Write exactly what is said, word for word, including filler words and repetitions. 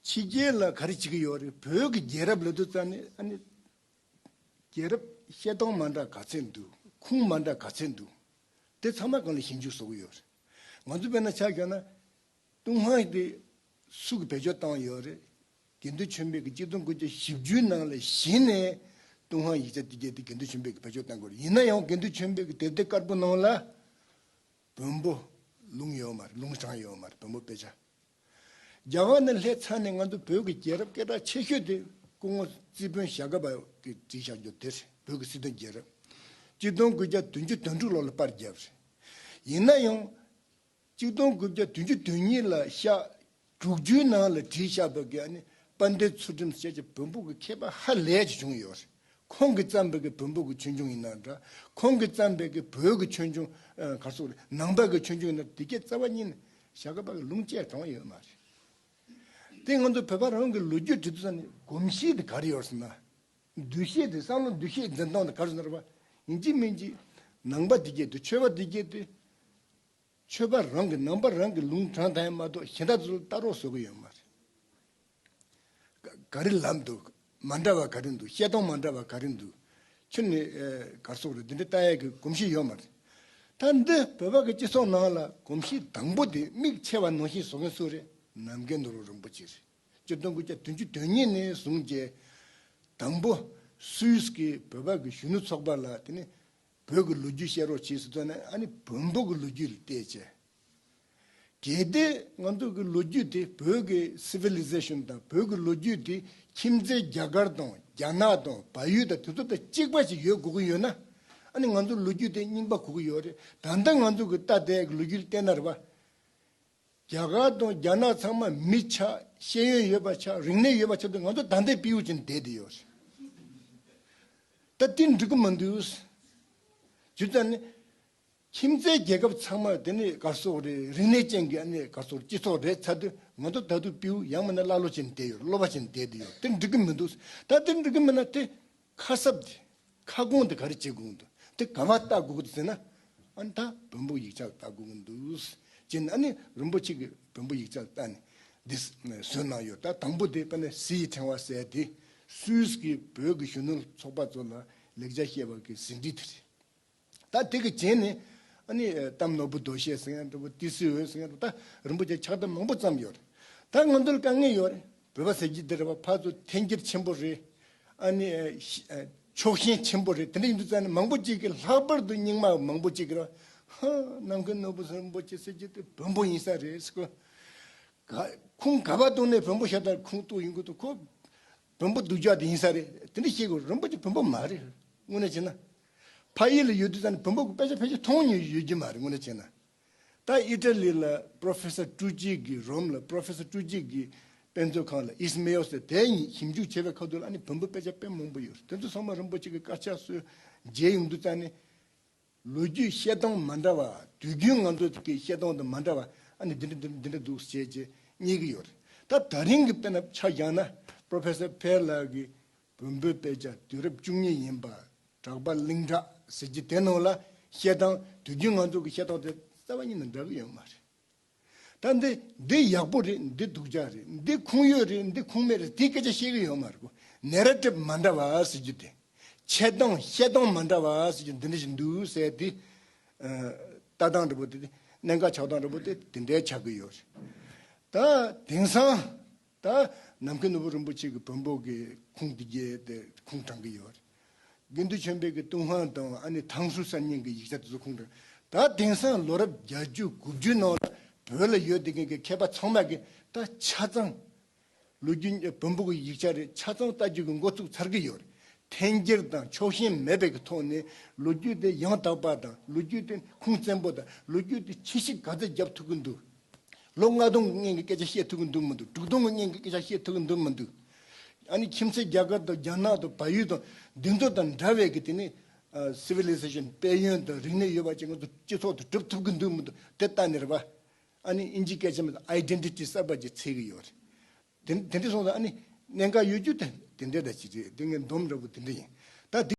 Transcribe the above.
ཕྱི་རྒྱལ་ལ་ག་རེ་བྱེད་ཀྱི་ཡོད་རེད། བོད་ཀྱི་རྒྱལ་རབས་ལབ་དུས་ཙམ་ནས་ཨ་ནི། རྒྱལ་རབས་བཤད་སྟངས་མ་འདྲ་ག་ཚད་འདུག་ཁུངས་མ་འདྲ་ག་ཚད་འདུག་དེ་ཚང་མ་སྒང་ལ་ཞིབ་འཇུག་བཟོ་གི་ཡོད་རེད། ང་ཚོ་དཔེར་ན་ཆ་བཞག་ན། ཏུན་ཧོང་དེ་སུ་གིས་བེད་སྤྱོད་བཏང་ཡོད་རེད། དགེ་འདུན་ཆོས་འཕེལ་གྱིས་གཅིག་སྟོང་དགུ་བརྒྱ་བཞི་བཅུའི་ནང་ལ་གཞི་ནས་ཏུན་ཧོང་ཡིག་ཆ་དེ་གྱད་དེ་དགེ་འདུན་ཆོས་འཕེལ་གྱིས་བེད་སྤྱོད་བཏང་དགོས་རེད། ཡིན་ན་ཡང་དགེ་འདུན་ཆོས་འཕེལ་གྱི་དེབ་ཐེར་དཀར་པོ་ནང་ལ་བོན་པོ་ལུང་ཡོད་མ་རེད། ལུང་དྲངས་ཡོད་མ་རེད། བོན་པོ་དཔེ་ཆ། རྒྱ་གར་ནས་སླེབས་ཚར་ནས་ང་ཚོ་བོད་ཀྱི་རྒྱལ་རབས་སྐད་གྲགས་ཆེ་ཤོས་དེ་སྐུ་ངོ་རྩིས་དཔོན་ཞྭ་སྒབ་པ་གིས་བྲིས་བཞག་རྒྱུ་དེ་རེད། བོད་ཀྱི་སྲིད་དོན་རྒྱལ་རབས། གཅིག་སྟོང་དགུ་བརྒྱ་བདུན་ཅུ་དོན་དྲུག་ལོ་ལ་པར་བརྒྱབ་རེད། ཡིན་ན་ཡང་། གཅིག་སྟོང་དགུ་བརྒྱ་བདུན་ཅུ་དོན་གཉིས་ལ་ཤག་དྲུག་ཅུའི་ནང་ལ་བྲིས་བཞག་པ་གི་ཨ་ནི་དཔལ་ལྡན་ཚུལ་ཁྲིམས་ཟེར་གྱི་བོན་པོ་གི་མཁས་པ་ཧ་ལས་ཅིག་བྱུང་ཡོད་རེད། ཁོང་གིས་བརྩམས་པའི་གི་བོན་པོ་གི་ཆོས་འབྱུང་ཡིན་ན་འདྲ། ཁོང་གིས་བརྩམས་པའི་གི་བོད་ཀྱི་ཆོས་འབྱུང་ཨ་ག་རེ་ཟེར་དགོས་རེད། ནང་པ་གི་ཆོས་འབྱུང་ཡིན་ན་དེ་གྱད་རྩ་བ་ཉིད་ནས་ཞྭ་སྒབ་པ་གིས་ལུང་བཅད་དྲངས་ཡོད་མ་རེད། དེ་ང་ཚོ་བོད་པ་རང་གི་ལོ་རྒྱུས་འབྲི་དུས་ཙམ་ནས་གོམས་གཤིས་དེ་ག་རེ་ཡོད་ཟེར་ན། འདུ་ཤེས་དེ་བསམ་བློ་འདུ་ཤེས་འཛིན་སྟངས་དེ་ག་རེ་ཟེར་ན་རེད་པ། ཡིན་གཅིག་མིན་གཅིག་ནང་པ་དེ་གྱད་དེ་ཆོས་པ་དེ་གྱད་དེ། ཆོས་པ་རང་གི་ནང་པ་རང་གི་ལུང་དྲངས་བཏང་ཡ་མ་གཏོགས་གཞན་དག་ཚོ་ལ་ལྟ་རོགས་བཟོ་གི་ཡོད་མ་རེད། ག་ག་རེ་ལབ་འདུག་མ་འདྲ་བ་ག་རེ་འདུག་བཤད་སྟངས་མ་འདྲ་བ་ག་རེ་འདུག་ཁྱོན་ནས་ཨེ་ག་རེ་ཟེར་དགོས་རེད། འདི་འདྲ་ལྟ་ཡ་གི་གོམས་གཤིས་ཡོད་མ་རེད། ད་འདི་བོད་པ་གི་སྤྱི་ཚོགས་ནང་ལ་གོམས་གཤིས་དང་པོ་དེ་མིག་ཕྱེ་བ་ནང་བཞིན་བཟོ་མཁན་སུ་རེད། ནམ་མཁའི་ནོར་བུ་རིན་པོ་ཆེ་རེད། གཅིག་སྟོང་དགུ་བརྒྱ་བདུན་ཅུ་དོན་གཉིས་ནས་བཟུང་བྱས། དང་པོ་སུད་སི་གི་བོད་པ་གི་གཞོན་ནུ་ཚོགས་པ་ལ་དེ་ནི་བོད་ཀྱི་ལོ་རྒྱུས་བཤད་རོགས་བྱེད་ཟེར་དུས་ནས་ཨ་ནི་བོན་པོ་གི་ལོ་རྒྱུས་ལ་བལྟས་བྱས། གལ་ཏེ་ང་ཚོ་གི་ལོ་རྒྱུས་དེ་བོད་ཀྱི་སི་ཝི་ལི་ཟེ་ཤོན་དང་བོད་ཀྱི་ལོ་རྒྱུས་དེ་ཁྱིམ་མཚེས་རྒྱ་གར་དང་རྒྱ་ནག་དང་བལ་ཡུལ་དང་དེ་ཚོ་དང་གཅིག་པ་ཞིག་ཡོད་དགོས་ཀྱི་ཡོད་ན། ཨ་ནི་ང་ཚོ་ལོ་རྒྱུས་དེ་རྙིང་པ་གོ་གི་ཡོད་རེད། ད་ལྟ་ང་ཚོ་གི་ལྟ་བསྡད་ཀྱི་ལོ་རྒྱུས་ལ་བལྟས་ན་རེད་པ། རྒྱ་གར་དང་རྒྱ་ནག་ཚང་མ་མི་ཆགས། ཤེས་ཡོན་ཡོད་པ་ཆགས། རིག་གནས་ཡོད་པ་ཆགས་དུས་ང་ཚོ་ད་ལྟའི་སྤྲེའུ་ཅིག་བསྡད་དེ་ཡོད་རེད། ད་དེ་འགྲིག་གི་མི་འདུག་བྱས་ཙང་ནི། ཁྱིམ་མཚེས་རྒྱལ་ཁབ་ཚང་མ་དེ་ནི་ག་རེ་ཟེར་དགོས་རེད། རིག་གནས་ཅན་གྱི་ཨ་ནི་ག་རེ་ཟེར་དགོས་རེད། སྤྱི་ཚོགས་རེད་ཚར་དུས་ང་ཚོ་ད་དུང་སྤྲེའུ་ཡང་མིན་ན་ཀླ་ཀློ་ཅིག་བསྡད་ཡོད་རེད། གློ་བ་ཅིག་བསྡད་དེ་ཡོད་རེད། དེ་འགྲིག་གི་མི་འདུག་ད་དེ་འགྲིག་གི་མིན་ན་དེ་ཁ་གསབ་དེ། ཁ་སྐོང་དེ་ག་རེ་བྱེད་དགོས་ཀྱི་འདུག་དེ་ག་པར་ལྟ་དགོས་ཀྱི་འདུག་ཟེར་ན། ཨ་ནི་ད་བོན་པོ་ཡིག་ཆ་ལ་ལྟ་དགོས་ཀྱི་འདུག་ཟེར་ནས་ཨ་ནི་རིན་པོ་ཆེ་གིས་བོན་པོ་ཡིག་ཆ་ལ་ལྟ་ནས་འདི་བཟོས་གནང་ཡོད། ད་དང་པོ་དེ་དཔེར་ན་གཟི་ཡི་ཕྲེང་བ་ཟེར་དེ་སུད་སི་གི་བོད་ཀྱི་གཞོན་ནུ་ཚོགས་པ་ཚོ་ལ་ལེགས་ཆ་བཤད་པ་གི་ཟིན་བྲིས་དེ་རེད། ད་དེ་གི་རྗེས་ནས་ཨ་ནི་གཏམ་ནོར་བུ་རྡོ་ཤལ་ཟེར་མཁན་འདྲ་པོ། ཏི་སེའི་འོད་ཟེར་མཁན་འདྲ་པོ། ད་རིན་པོ་ཆེ་ཕྱག་དེབ་མང་པོ་བརྩམས་ཡོད་རེད། ད་ང་ཚོ་ལ་དཀའ་ངལ་ཡོད་རེད། བོད་པ་ཟེར་གྱི་འདི་རེད་པ། ཕར་ཚུར་འཐེན་འཁྱེར་ཆེན་པོ་རེད། ཨ་ནི་ཨ་ཤི་ཨ་ཕྱོགས་ཞེན་ཆེན་པོ་རེད། དེ་འདྲ་ཡིན་དུས་ཙང་ནས་མང་པོ་ཅིག་གིས། ལྷག་པར་དུ་རྙིང་མ་མང་པོ་ཅིག་གིས་རེད་པ། ཧ། ནམ་མཁའི་ནོར་བུ་རིན་པོ་ཆེ་ཟེར་གྱི་དེ་བོན་པོ་ཡིན་ས་རེད་ཟེར་གོ། ག་ཁུངས་ག་པར་གཏུགས་ནས་བོན་པོ་ཤ་སྟག་ཁུངས་གཏུགས་ཡོང་གི་འདུག་ཁོ་བོན་པོ་སྡུག་ཅག་དེ་ཡིན་ས་རེད། དེ་འདྲ་བཤད་དགོས། རིན་པོ་ཆེ་བོན་པོ་མ་རེད། དངོས་གནས་བྱས་ན། ཕ་ཡུལ་ལ་ཡོད་དུས་ཙང་ནས་བོན་པོ་གི་དཔེ་ཆ་ཕལ་ཆེར་མཐོང་མྱོང་ཡོད་ཀྱི་མ་རེད། དངོས་གནས་བྱས་ན། ད་ཨི་ཊ་ལི་ལ་པྲོ་ཕེ་སར་ཀྲུ་ཅི་གི། རོམ་ལ་པྲོ་ཕེ་སར་ཀྲུ་ཅི་གི་དཔེ་མཛོད་ཁང་ལ། ཨིས་མེའོ་ཟེར། དེ་ཞིབ་འཇུག་བྱས་པའི་ཁ་ཐུག་ལ་ཨ་ནི་བོན་པོའི་དཔེ་ཆ་དཔེ་མང་པོ་ཡོད་རེད། དེ་ཚོ་ཚང་མ་རིན་པོ་ཆེ་གི་དཀར་ཆག་སོགས་མཇལ་ཡོང་དུས་ཙང་ནས། ལོ་རྒྱུས་བཤད་སྟངས་མ་འདྲ་བ། དུས་རྒྱུན་ང་ཚོ་གི་བཤད་སྟངས་དང་མ་འདྲ་བ། ཨ་ནི་འདི་འདྲ་འདི་འདྲ་འདི་འདྲ་འདུག་ཟེར་བྱས་རྙེད་ཀྱི་ཡོད་རེད། ད་ད་རིང་གི་དཔེར་ན་ཆ་བཞག་ན། པྲོ་ཕེ་སར་ཕེར་ལགས་ཀྱི་བོན་པོའི་དཔེ་ཆ་དུས་རབས་བཅུ་གཉིས་ཡིན་པ། གྲགས་པ་གླིང་གྲགས་ཟེར་གྱི་དེ་ནང་ལ་བཤད་སྟངས། དུས་རྒྱུན་ང་ཚོ་གི་བཤད་སྟངས་དེ་རྩ་བ་ཉིད་ནས་འདྲ་གི་ཡོད་མ་རེད། ད་འདི་འདི་ཡག་པོ་རེད། འདི་སྡུག་ཅག་རེད། འདི་ཁུངས་ཡོད་རེད། འདི་ཁུངས་མེད་རེད། དེའི་སྐད་ཆ་བཤད་ཀྱི་ཡོད་མ་རེད་གོ། ནེ་ར་ཊིབ་མ་འདྲ་བ་ཟེར་རྒྱུ་དེ། འཆད་སྟངས་བཤད་སྟངས་མ་འདྲ་བ་ཟེར་རྒྱུ་འདི་འདྲ་ཞིག་འདུག་ཟེར་དེ། ཨ་ལྟ་སྟངས་འདྲ་པོ་དེ། གནད་འགག་ཆགས་སྟངས་འདྲ་པོ་དེ་དེ་འདྲའི་ཆགས་ཀྱི་ཡོད་རེད། ད་དེང་སང་ད་ནམ་མཁའི་ནོར་བུ་རིན་པོ་ཆེ་གི་བོན་པོ་གི་ཁུངས་དེ་གྱད་དེ་ཁུངས་དྲངས་ཀྱི་ཡོད་རེད། དགེ་འདུན་ཆོས་འཕེལ་གྱི་ཏུན་ཧོང་དང་ཨ་ནི་ཐང་སུའུ་གསར་རྙིང་གི་ཡིག་ཆ་དེ་ཚོ་ཁུངས་དྲངས། ད་དེང་སང་ལོ་རབས་བརྒྱད་ཅུ་དགུ་བཅུའི་ནང་ལ་བོད་ལ་ཡོད་བསྡད་མཁན་གྱི་མཁས་པ་ཚང་མ་གིས་ད་ཆ་ཚང་ལོ་རྒྱུས་བོན་པོ་གི་ཡིག་ཆ་རེད། ཆ་ཚང་ལྟ་རྒྱུ་གི་འགོ་བཙུགས་ཚར་གྱི་ཡོད་རེད། འཐེན་འཁྱེར་དང་ཕྱོགས་ཞེན་མེད་པའི་གི་ཐོག་ནས་ལོ་རྒྱུས་དེ་ཡང་དག་པ་དང་། ལོ་རྒྱུས་དེ་ཁུངས་བཙན་པོ་དང་། ལོ་རྒྱུས་དེ་ཕྱི་བཤིག་ག་ཚོད་རྒྱབ་ཐུབ་ཀྱི་འདུག་ལོ་ལྔ་སྟོང་གི་སྔོན་གྱི་སྐད་ཆ་བཤད་ཐུབ་ཀྱི་འདུག་མི་འདུག་དྲུག་སྟོང་གི་སྔོན་གྱི་སྐད་ཆ་བཤད་ཐུབ་ཀྱི་འདུག་མི་འདུག་ཨ་ནི་ཁྱིམ་མཚེས་རྒྱ་གར་དང་རྒྱ་ནག་དང་བལ་ཡུལ་དང་འདི་ཚོ་དང་འདྲ་བའི་གི་དེ་ནི་ཨ་སི་ཝི་ལི་ཟེ་ཤོན། དཔལ་ཡོན་དང་རིག་གནས་ཡོད་པ་ཅིག་ང་ཚོ་སྤྱི་ཚོགས་དེ་སྒྲུབ་ཐུབ་ཀྱི་འདུག་མི་འདུག་དེ་ལྟ་ནི་རེད་པ། ཨ་ནི་དབྱིན་ཇིའི་སྐད་ཆ་མ་ཟད་ཨའི་ཌེན་ཊི་ཊི་གསར་པ་ཅིག་འཚོལ་གྱི་ཡོད་རེད། དེ་དེ་འདྲ་སོང་ཙང་ཨ་ནི་གནད་འགག་ཡོད་རྒྱུ་དེ་དེ་འདྲ་ད་ཅིག་རེད། དེ་ངས་འདོམས་འདྲ་པོ་དེ་འདྲ་ཡིན། ད་དེ།